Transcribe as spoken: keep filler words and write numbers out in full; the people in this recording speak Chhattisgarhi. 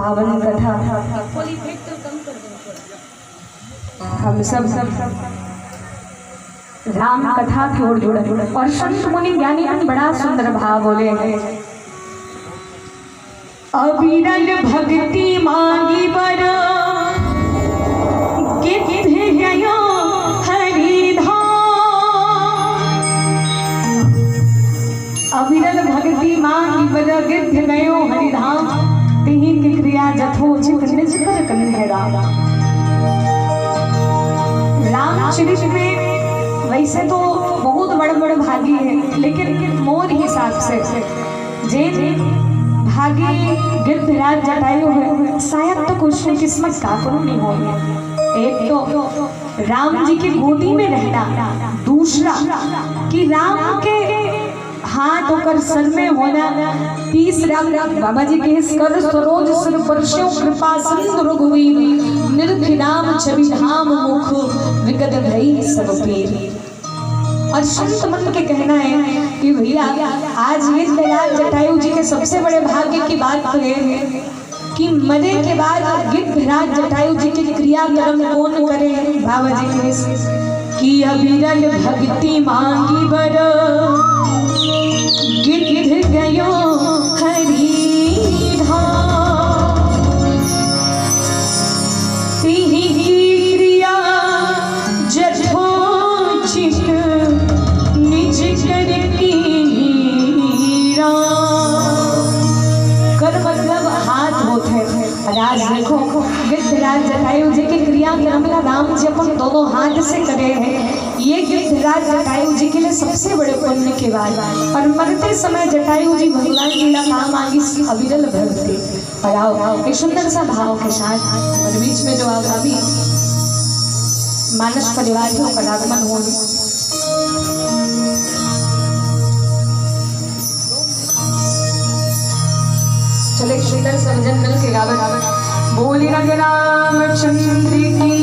पावन कथा हम सब, सब राम कथा की ओर जुड़े। और संत मुनि ज्ञानी मन बड़ा सुंदर भाव बोले हैं। अविरल भक्ति मांगी बर, गिद्ध गयो हरिधाम। अविरल भक्ति मांगी बर, गिद्ध गयो हरिधाम। तिही की क्रिया जथोचित निज कर करिहैं राम। रामचरित में वैसे तो बहुत बड़ बड़ भागी है, लेकिन मोर हिसाब से जे भागी गिद्धराज जटायु है, शायद तो कृष्ण किस्मत का कोनो नहीं हो। एक तो राम जी की गोदी में रहना, दूसरा कि राम के हाथ ओकर सर में होना, तीसरा बाबा जी के कर सरोज सिर परस्यो कृपा सिंधु रघुवीर, निरखि राम छवि धाम मुख विगत भई सब पीर। और संत मन के कहना है कि भैया, आज गिद्धराज जटायु जी के सबसे बड़े भाग्य की बात तो ये है कि मरे के बाद गिद्धराज जटायु जी के क्रियाकर्म कौन करे? बाबा जी के कि अविरल भक्ति मांगी बर, गिद्ध गयो हरिधाम। तिही की क्रिया जथोचित निज कर कीरा। कर मतलब हाथ होत है। और आज देखो, गिद्धराज जटायु जी के क्रियाकर्म ला राम जी अपन दोनों हाथ से करे हैं। ये गिद्धराज जटायु जी के लिए सबसे बड़े पुण्य की बात। और मरते समय जटायु जी भगवान जी ला का मांगिस? अविरल भक्ति। और आओ, एक सुंदर सा भाव के साथ हमारे बीच में जो आप अभी मानस परिवार के ऊपर आगमन हो गए। चलो, एक सुंदर सा भजन मिल के गावे, गावे। बोली रघु रामचंद्र की